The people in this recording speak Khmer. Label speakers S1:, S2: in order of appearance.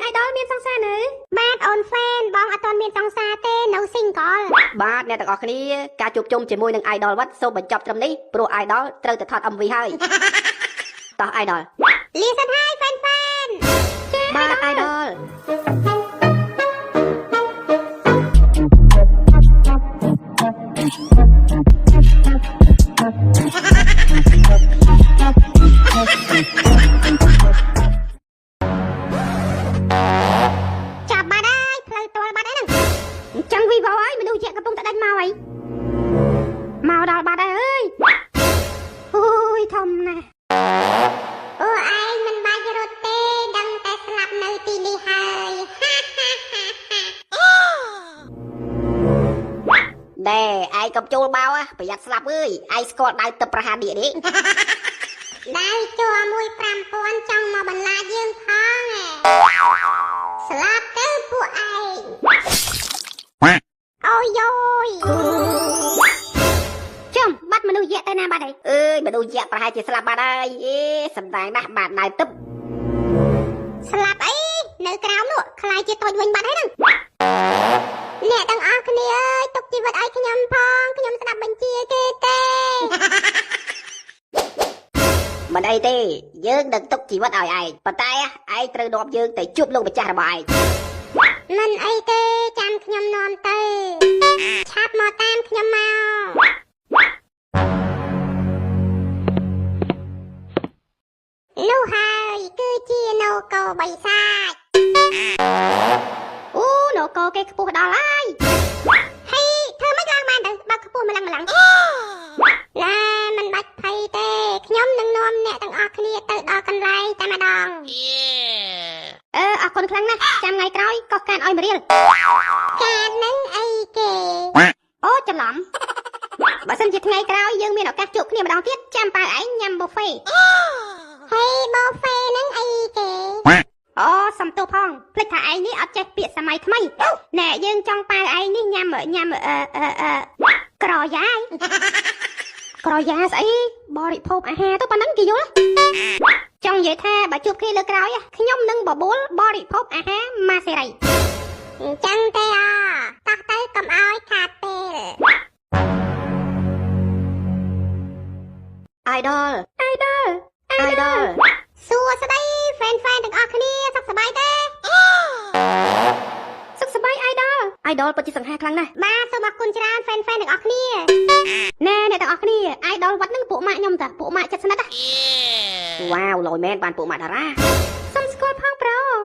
S1: idol មានសង្សារនៅបាទអូន fan បងអត់ទាន់មានសង្សារទេនៅ single។
S2: បាទអ្នកទាំងអស់គ្នាការជួបជុំជាមួយនឹង idol វត្តសូមបញ្ចប់ត្រឹមនេះព្រោះ idol ត្រូវទៅថត MV ហើយតោះ idol។
S1: លាសិនហើយ fan fan។
S2: បាទ idol។
S1: ចាប់បាត់ហើយផ្លូវតល់បាត់ហើយហ្នឹងអញ្ចឹងវីវហើយមនុស្សជាកំពុងតែដាច់មកហើយមកដល់បាត់ហើយអើយអូយធំណាស់អូឯងមិនបាច់រត់ទេដឹងតែស្លាប់នៅទីនេះហើយ
S2: ណែឯងកុំចូលបោប្រយ័ត្នស្លាប់អើយឯងស្គាល់ដៅទឹកប្រហារនេះនេះ
S1: ដៅជួមួយ5000ចង់មកបន្លាចយើងផងឯងស្លាប់ទៅពួកឯងអូយយយចំបាត់មនុស្សយៈទៅណាបាត់ហើយ?
S2: អើយមនុស្សយៈប្រហែលជាស្លាប់បាត់ហើយអេសំដែងណាស់បាទដៅទឹក
S1: ស្លាប់អីនៅក្រោមនោះខ្លាយជាតូចវិញបាត់ហើយហ្នឹងអ្នកទាំងអស់គ្នាអើយទុកជីវិតឲ្យខ្ញុំផងខ្ញុំស្ដាប់បញ្ជាគេទេ
S2: មិនអីទេយើងនឹងទុកជីវិតឲ្យឯងប៉ុន្តែឯងត្រូវនាំយើងទៅជួបលោកម្ចាស់របស់ឯង
S1: មិនអីទេចាំខ្ញុំនាំទៅឆាប់មកតាមខ្ញុំមកនោះហើយគឺជានគរបិសាចអូនគរគេខ្ពស់ដល់ហើយហើយធ្វើម៉េចឡើងបានទៅបើខ្ពស់ម្លឹងម្លឹងណាមិនបាច់ភ័យទេខ្ញុំនឹងនាំអ្នកទាំងអស់គ្នាទៅដល់កន្លែងតែម្ដងអឺអរគុណខ្លាំងណាស់ចាំថ្ងៃក្រោយកោះកានឲ្យមួយរៀលកាននឹងអីគេអូច្រឡំបើសិនជាថ្ងៃក្រោយយើងមានឱកាសជួបគ្នាម្ដងទៀតចាំប៉ៅឯងញ៉ាំប៊ូហ្វេហេប៊ូហ្វេនឹងអីគេអូសំទោសផងភ្លេចថាឯងនេះអត់ចេះពាក្យសម័យថ្មីណែយើងចង់ប៉ៅឯងនេះញ៉ាំញ៉ាំអឺអឺអឺក្រយ៉ាយក្រយ៉ាស្អីបរិភោគអាហារទៅប៉ណ្ណឹងគេយល់ចង់និយាយថាបើជួបគ្នាលើក្រោយខ្ញុំនឹងបបួលបរិភោគអាហារម៉ាសេរីអញ្ចឹងទេអតោះទៅកុំឲ្យខាតពេល
S2: idol។
S1: idol។
S2: idol។
S1: សួស្តី fan fan ទាំងអស់គ្នាសុខសប្បាយទេសុខសប្បាយ idol។
S2: idol ពិតជាសង្ហាខ្លាំងណាស់។
S1: បាទសូមអរគុណច្រើន fan fan ទាំងអស់គ្នាណែអ្នកទាំងអស់គ្នា idol វត្តនឹងពួកម៉ាក់ខ្ញុំតាពួកម៉ាក់ចិត្តស្និទ្ធ
S2: វ៉ាវលយមែនបានពួកម៉ាក់តារា